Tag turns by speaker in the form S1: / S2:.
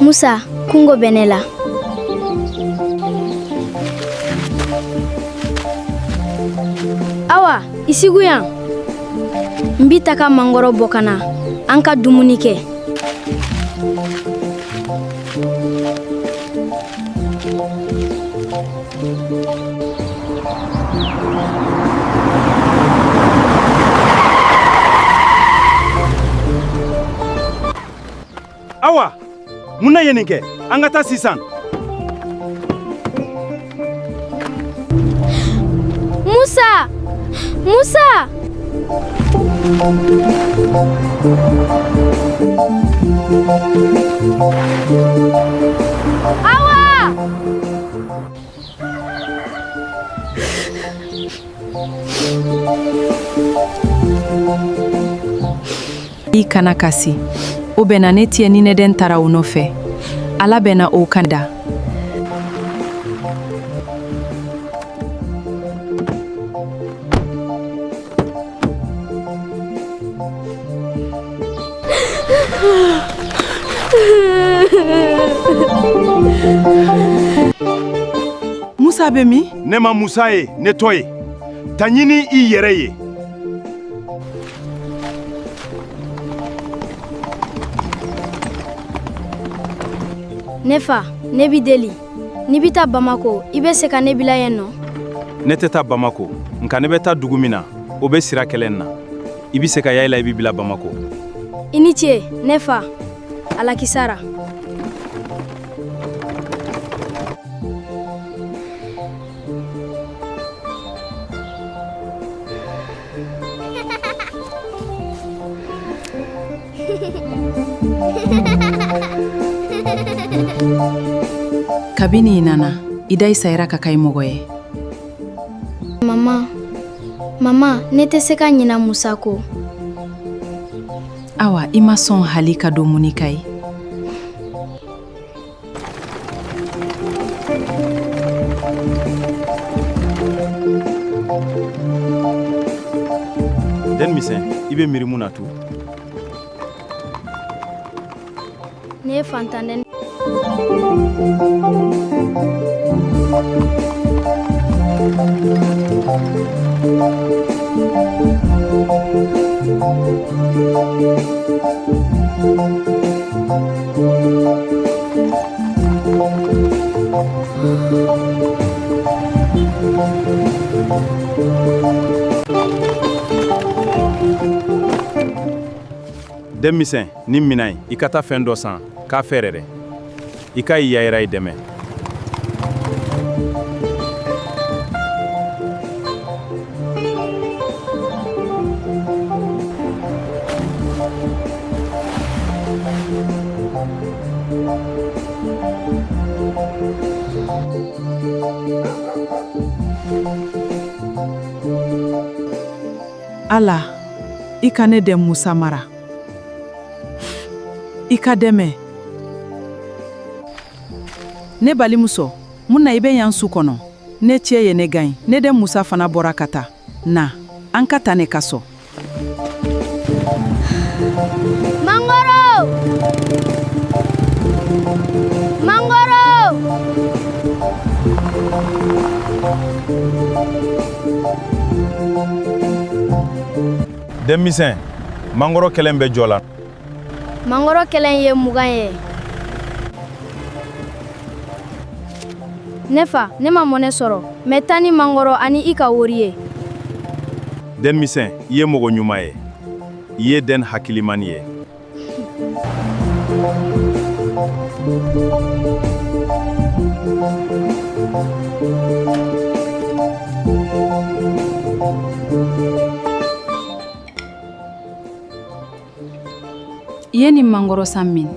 S1: Musa, kungo bɛ ne la. Awa, i sigu yan. N bi taga mangɔrɔ bɔ ka na an ka dumuni kɛ.
S2: Awa, mun na ye nin kɛ? An ka taa sisan.
S1: Musa! Musa! Awa!
S3: I kana kasi. O bɛna ne tiɲɛ ni ne den taara o nɔfɛ. Ala bɛna o kan da.
S4: Musa bɛ min?
S2: Ne ma Musa ye, ne t'o ye. Taa ɲini i yɛrɛ ye.
S1: Ne fa, ne b'i deli. N'i bɛ taa Bamako, i bɛ se ka ne bila yen nɔ?
S2: Ne tɛ taa Bamako, nka ne bɛ taa dugu min na, o bɛ sira kelen na. I bɛ se ka yala i b'i bila Bamako.
S1: I ni ce, ne fa. Ala k'i sara.
S3: Kabini i nana, i da i sayira ka kɛ mɔgɔ ye.
S1: Mama, mama, ne tɛ se ka ɲina Musa kɔ.
S3: Awa, i ma sɔn hali ka dumuni k'a ye.
S2: Denmisɛn, i bɛ miiri mun na tun?
S1: Ne ye fantanden.
S2: Denmisɛn, nin minɛ i ka taa fɛn dɔ san k'a fɛɛrɛ dɛ. I ka i yayira i dɛmɛ.
S4: Ala, i ka ne den Musa mara. I ka dɛmɛ. Ne balimuso, mun na i bɛ yan su kɔnɔ? Ne cɛ ye ne gɛn. Ne den Musa fana bɔra ka taa. Na, an ka taa ne ka so.
S1: Mangoro! Mangoro!
S2: Denmisɛn, mangoro kelen bɛ jɔ la?
S1: Mangoro kelen ye 20 ye. Ne fa, ne ma mɔnɛ sɔrɔ, mɛ taa ni mangoro ani i ka wari ye.
S2: Denmisɛn, i ye mɔgɔ ɲuman ye. I ye den hakilimani ye.
S3: I ye nin mangoro san min?